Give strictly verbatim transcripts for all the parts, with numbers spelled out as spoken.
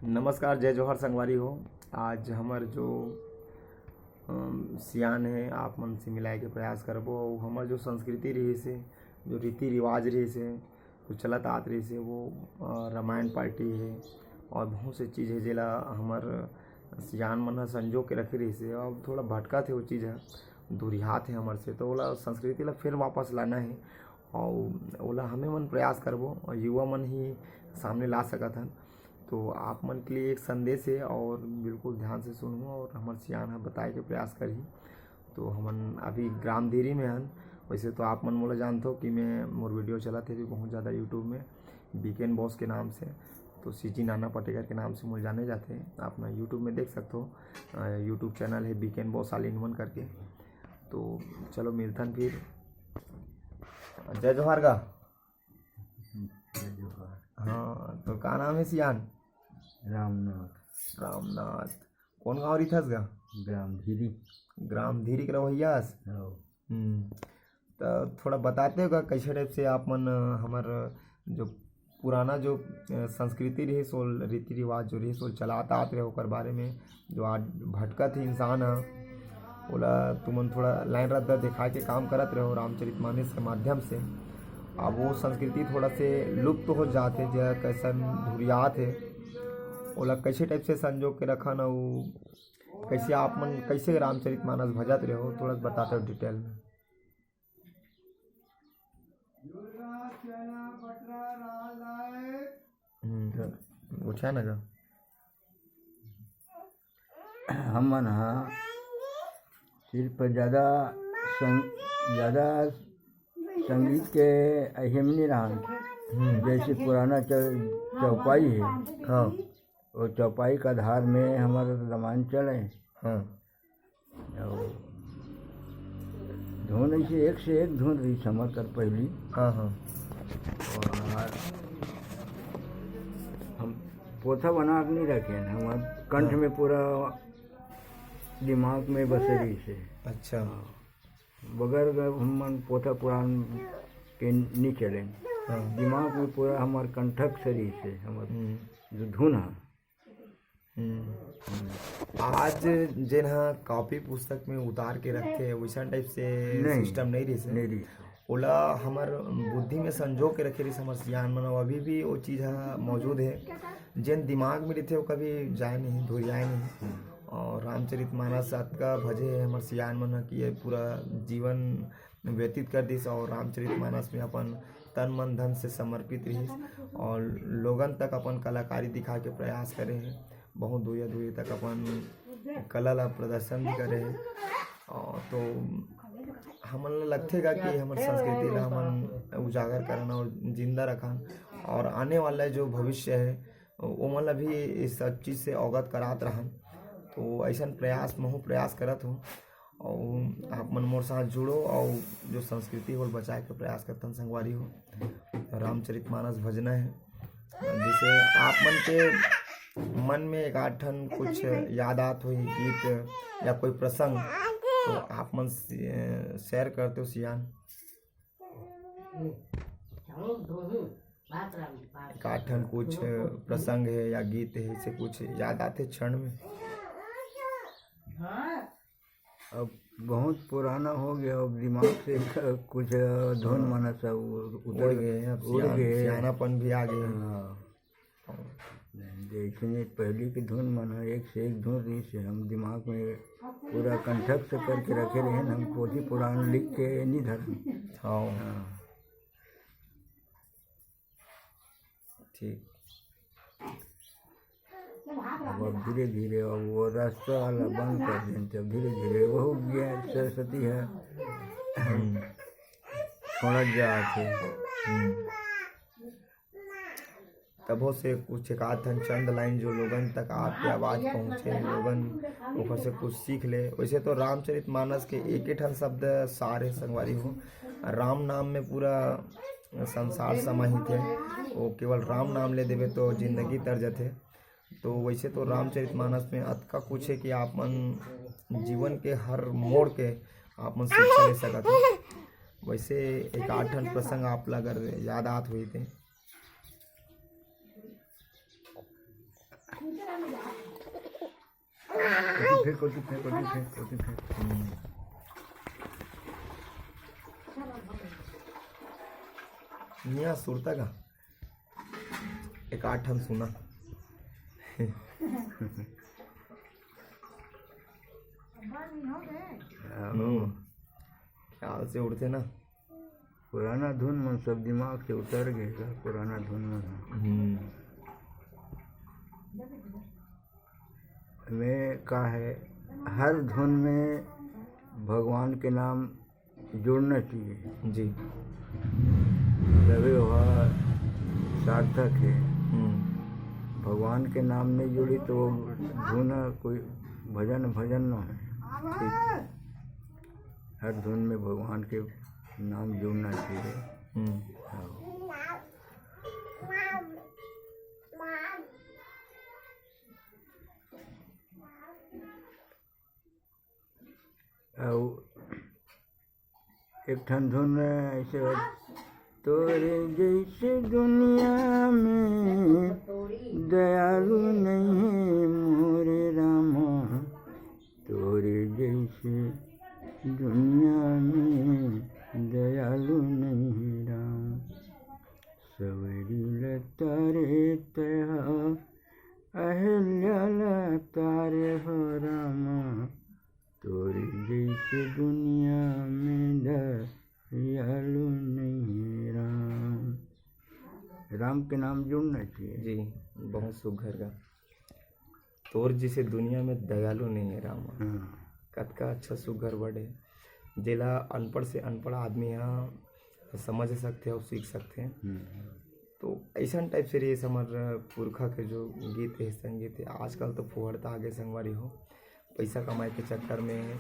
नमस्कार, जय जोहार संगवारी हो। आज हमर जो, अम, सियान हे, आप मन से मिलाए के प्रयास करबो। अउ हमर जो संस्कृति रहिस हे, जो रीति रिवाज रहिस हे, जो चलत आत रहिस हे, वो, अ, रामायण पार्टी हे और बहुत से चीज हे, जेला हमर सियान मन ह संजो के रखे रहिस हे। अब थोड़ा भटकत हे वो चीज ह, दुरिहात हे हमर से, तो ओला, संस्कृति ला फिर वापस लाना हे। अउ ओला हमें मन प्रयास करबो, अउ युवा मन ही सामने ला सकत हन। तो आप मन के लिए एक संदेश हे, और बिल्कुल ध्यान से सुनहू, और हमर सियान ह बताए के प्रयास करही। तो हमन अभी ग्राम धीरी में हन। वैसे तो आप मन मोला जानथो कि मैं, मोर वीडियो चलत हे भी बहुत ज़्यादा YouTube में, बीकेन बॉस के नाम से, तो सीजी नाना पटेकर के नाम से मोला जाने जाथे। आप ना YouTube में देख सकथो, अ, YouTube चैनल हे बीकेन बॉस all in one करके। तो चलो मिलथन फिर। जय जोहार गा। हाँ, तो का नाम हे सियान? रामनाथ। रामनाथ। कौन गांव रिथस गा? ग्राम धीरी। ग्राम धीरी के रवैया हस? हाँ। हम्म। तो थोड़ा बताते हो गा, कैसे टाइप से आप मन, अ, हमर जो पुराना जो, अ, संस्कृति रहिस, ओल रीति रिवाज जो रहिस, ओल चलात आत रहे, ओकर बारे में, जो आज भटकत ही इंसान ह, ओला तुमन थोड़ा लाइन रद्दा दिखा के काम करत रहो रामचरितमानस के माध्यम से। अब वो संस्कृति थोड़ा से लुप्त हो जात हे, जे कैसन धुरियात हे, ओला कैसे टाइप से संजो के रखन, अउ कैसे आप मन कैसे रामचरितमानस भजत रहो, थोड़ा बताते हो डिटेल में। हम्म, तो पूछा ना का? हमन ह सिर्फ ज्यादा सं-, ज्यादा संगीत के अहिम नहीं रहन। हम्म। जैसे पुराना चौ-, चौपाई है, हाँ। वो चौपाई का आधार में हमारा रामायण चले। हाँ। अउ धुन ऐसे एक से एक धुन रहिस हमर कर पहली। हाँ, हाँ। और हम पोथा बना के नहीं रखे हैं, हमर कंठ हाँ। में पूरा दिमाग में बसे रहिस हे। अच्छा। हाँ। बगैर ग-, हमन पोथा पुराण के नहीं चले। हाँ। दिमाग में पूरा हमर कंठस्थ रहिस हे, हमर हम्म। जो धुन है। हम्म। आज जेन ह कॉपी पुस्तक में उतार के रखथे, वैसन टाइप से नहीं। सिस्टम नहीं रहिस हे। नहीं रहिस। ओला हमर बुद्धि में संजो के रखे रहिस हमर सियान मन, अभी भी वो चीज ह मौजूद हे। जेन दिमाग में रहिथे, वो कभी जाए नहीं, धुरियाए नहीं। और रामचरितमानस अतका भजे हे हमर सियान मन ह कि ये पूरा जीवन व्यतीत कर दिस और रामचरितमानस में अपन तन मन धन से समर्पित रहिस और लोगन तक अपन कलाकारी दिखा के प्रयास करे हे। बहुत दूरिया दूरी तक अपन कला ला प्रदर्शन भी करे हे। और तो हमन ला लगथे गा कि हमर संस्कृति ला हमन उजागर करन और जिंदा रखन और आने वाला जो भविष्य हे, ओमन ला भी इस सब चीज से अवगत करात रहन। तो ऐसन प्रयास, महू प्रयास करत हूँ। और आप मन मोर साथ जुड़ो और जो संस्कृति हो, बचाए के प्रयास करथन संगवारी हो। रामचरितमानस भजना है, जिसे आप मन के मन में एक आध ठन कुछ याद आत होही, गीत या कोई प्रसंग, तो आप मन से-, शेयर करते हो सियान। एक आध ठन कुछ प्रसंग है या गीत है, इसे कुछ याद आते क्षण में? अब बहुत पुराना हो गया, अब दिमाग से कुछ धुन मन सब उड़ गए हैं, अब उड़ गए हैं। सियानापन भी आ गए हैं। हाँ। जैसे पहली की धुन मन है, एक से एक धुन रहिस हे, हम दिमाग में पूरा कंठस्थ करके रखे रहे हैं, हम पोथी पुराण लिख के नहीं धरन। हाँ। हाँ। ठीक। अब, अब धीरे धीरे अब वो रास्ता वाला बंद कर दें, तब धीरे धीरे वो ज्ञान सरस्वती है। हम्म। छोड़ा जात हे। हम्म। तभो से कुछ एक आध ठन चंद लाइन जो लोगन तक आपके आवाज पहुंचे, लोगन ओकर से कुछ सीख ले। वैसे तो रामचरितमानस के एक ही ठन शब्द सार हे संगवारी हो, राम नाम में पूरा संसार समाहित हे। वो केवल राम नाम ले देवे तो जिंदगी तर जथे। तो वैसे तो रामचरितमानस में अतका कुछ हे कि आप मन जीवन के हर मोड़ के आप मन शिक्षा ले सकत हो। वैसे एक आध ठन प्रसंग आप ला अगर याद आत होही ते। कोती फेंक, कोती फेंक, कोती फेंक, कोती फेंक। हम्म। मियाँ सुरता का एक आठ ठन सुना। हम्म। ख्याल से उड़थे ना। पुराना धुन मन सब दिमाग से उतर गे हे, पुराना धुन मन ह। हम्म। में का है, हर धुन में भगवान के नाम जुड़ना चाहिए। जी। तभी वह सार्थक है। हम्म। भगवान के नाम नहीं जुड़ी तो वो धुन कोई भजन, भजन न है। ठीक। हर धुन में भगवान के नाम जुड़ना चाहिए। हम्म। हाँ। अउ एक ठन धुन ऐसे हो, तोरे जैसे दुनिया में दयालु नहीं है मोरे रामा, तोरे जैसे दुनिया में दयालु नहीं है राम। सवरी लता रे तहा, अहिल्या लता रे हो रामा, तोरे जैसे दुनिया में दयालु नहीं है राम। राम के नाम जुड़ना चाहिए। जी, बहुत सुघर गा। तोर जैसे दुनिया में दयालु नहीं है रामा। हाँ। कतका अच्छा सुघर word है, जेला अनपढ़ से अनपढ़ आदमी ह समझ सकथे अउ सीख सकथे। हम्म। तो ऐसन type से रहिस हमर पुरखा के जो गीत है, संगीत है। आजकल तो फुहड़ता आगे संगवारी हो, पैसा कमाए के चक्कर में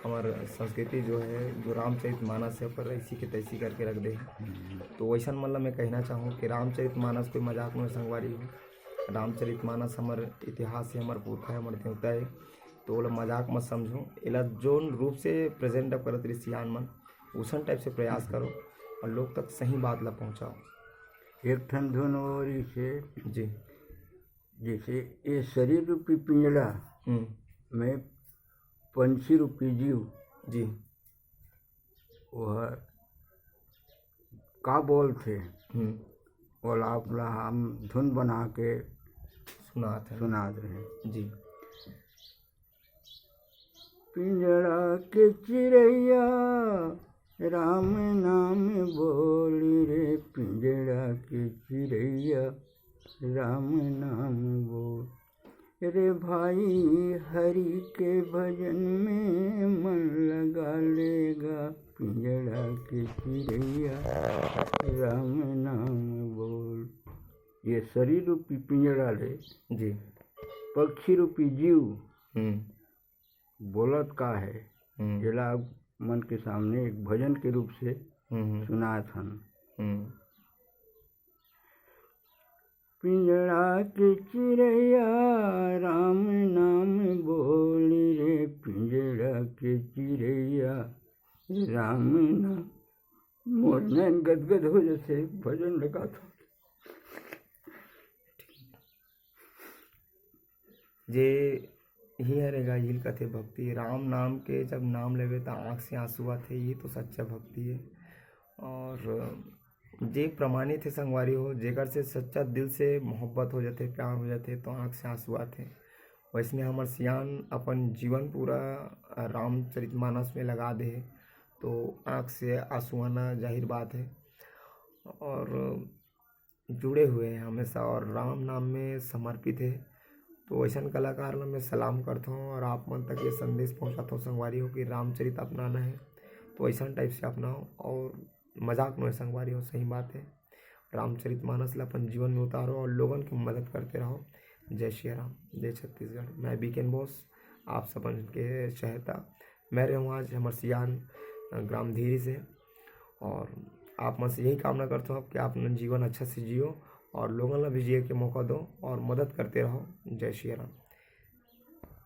हमर संस्कृति जो है, जो रामचरित मानस है, पर ऐसी के तैसी करके रख दे। हम्म। तो वैसन मन ला मैं कहना चाहूँ कि रामचरित मानस कोई मजाक में संगवारी हो। रामचरित मानस हमर इतिहास है, हमर पुरखा है, हमर देवता है, तो ओला मजाक मत समझो। एला जोन रूप से present अब करत रही सियान मन, उसन type से प्रयास करो और लोग तक सही बात ला पहुँचाओ। एक ठन धुन और इसे जी। जैसे ये शरीर रूपी पिंजड़ा हम्म। में पंछी रूपी जीव जी। वह का बोलथे, हम्म। ओला आप ला हम धुन बना के सुनात है। सुनात रहे। जी। पिंजड़ा के चिड़ैया राम नाम बोली रे, पिंजड़ा के चिड़ैया राम नाम बोल। रे भाई, हरि के भजन में मन लगा लेगा, पिंजड़ा के चिड़ैया राम नाम बोल। ये शरीर रूपी पिंजड़ा ले जी। पक्षी रूपी जीव हम्म। बोलत का है, हम्म। जेला आप मन के सामने एक भजन के रूप से हम्म। सुनात हन। हम्म। पिंजड़ा के चिड़ैया राम नाम बोली रे, पिंजड़ा के चिड़ैया राम नाम। मोर नैन गदगद हो जथे भजन लगा था। जे ही हरे गा, इल कथे भक्ति। राम नाम के जब नाम लेवे त आँख से आंसू आथे, ये तो सच्चा भक्ति है। और जे प्रमाणित है संगवारी हो, जेकर से सच्चा दिल से मोहब्बत हो जाथे, प्यार हो जाथे, तो आँख से आंसू आथे। वैसने हमर सियान अपन जीवन पूरा रामचरित मानस में लगा दे हे, तो आँख से आंसू आना जाहिर बात है। और जुड़े हुए हैं हमेशा और राम नाम में समर्पित है। तो वैसन कलाकार ला मैं सलाम करता हूँ और आप मन तक ये संदेश पहुँचाता हूँ संगवारी हो कि रामचरित अपनाना है तो वैसन type से अपनाओ और मजाक नोहे संगवारी हो, सही बात है। रामचरित मानस ला अपन जीवन में उतारो और लोगन की मदद करते रहो। जय श्री राम, जय छत्तीसगढ़। मैं बीकेन बोस, आप सबन के चहेता। मैं रहूँ आज हमर सियान, अ, ग्राम धीरी से और आप मन से यही कामना करता हूँ कि आप मन जीवन अच्छा से जियो और लोगन ला भी जिए के मौका दो और मदद करते रहो। जय श्री राम।